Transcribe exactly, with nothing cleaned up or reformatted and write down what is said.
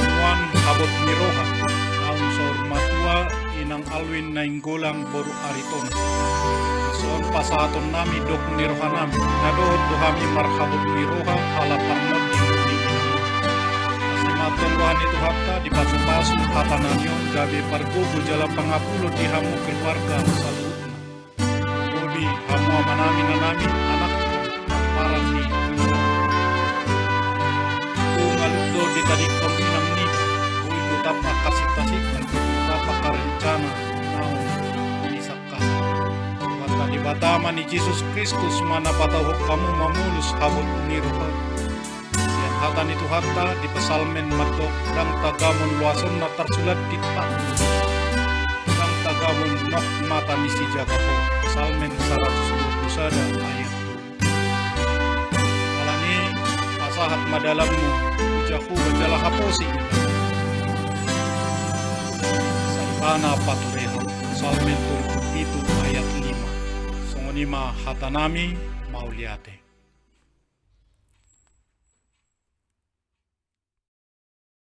Nuaeng habot ni roha, naung saur matua, Inang Alwin Nainggolan boru Aritonang. Dison pasahatonnami dok ni rohanami, na dohot do hami marhabot ni roha, ala parngoluon ni inang on. Asi ma antong roha ni Tuhanta, dipasupasu hatanami on, gabe pargogo jala pangapulon di hamu keluarga saluhutna. Hobi hamu amanami, inanami, anakku, paran ni inang on. Tung alup do ditadingkon inang niba, boi do tap angka sintasinta, tap angka rencana naung disangkahon. Tuhanta Debata ma ni Jesus Kristus ma na patauhon hamu mamolus habot ni roha. Sian hata ni Tuhanta, di Psalmen mandok, ndang tagamon loasonna tarsulat di tangku. Ndang tagamon nok mata ni sijaga ho. Psalmen saratus dua pulu sada ayat tolu. Alani, pasahat ma dalanmu tu Jahowa jala haposi. Sai Ibana paturehon. Psalmen tolu pulu pitu ayat lima. Songon i ma hatanami, mauliate.